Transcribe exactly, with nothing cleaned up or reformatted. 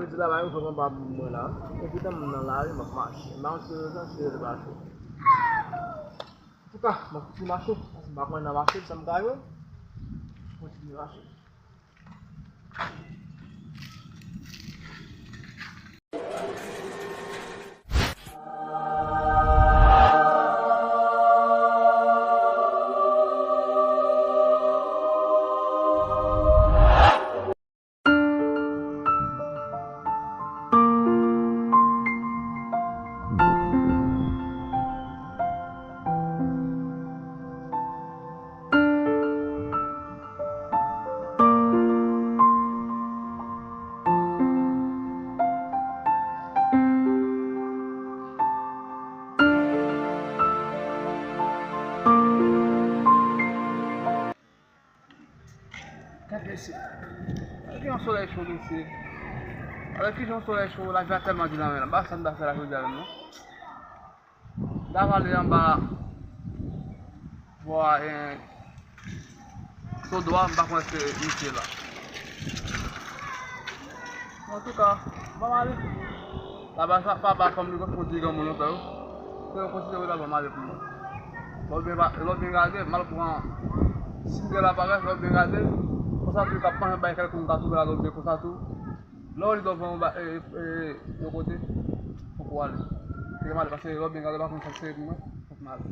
Ti travay yo fè anba mwen la. Epi tan m nan lari, m ap mache. M pa konn si yo santi yo te mache. Antouka, m ap kontinye mache. Paske m pa konnen nan mache, sa m ka jwenn. Kontinye mache. Gad mesye. Gade yon solèy cho mesye. Alò ki jan solèy cho, lavi a tèlman di nan men la. M pa sa m ta fè la jodi a menm non. M ta pale anba bò a, eh, Sodo a, m pa konnen si misye la. Antouka, m pa male. Laba sa pa ba fanm li konn fon ti granmoun lontan yo. Se yo konsidere laba male pou mwen. Lè w byen va- lè w byen gade, m al pran single la parèt, lè w byen gade, konsa tou yo ka panche bay kèlkonk ka twouve la lè w byen konsa tou. Lè w li dòvan yon ba- e- e- yon kote, fòk ou ale. Fòk m ale, paske lè w byen gade, pa konn sa k sere pou mwen, fòk m ale.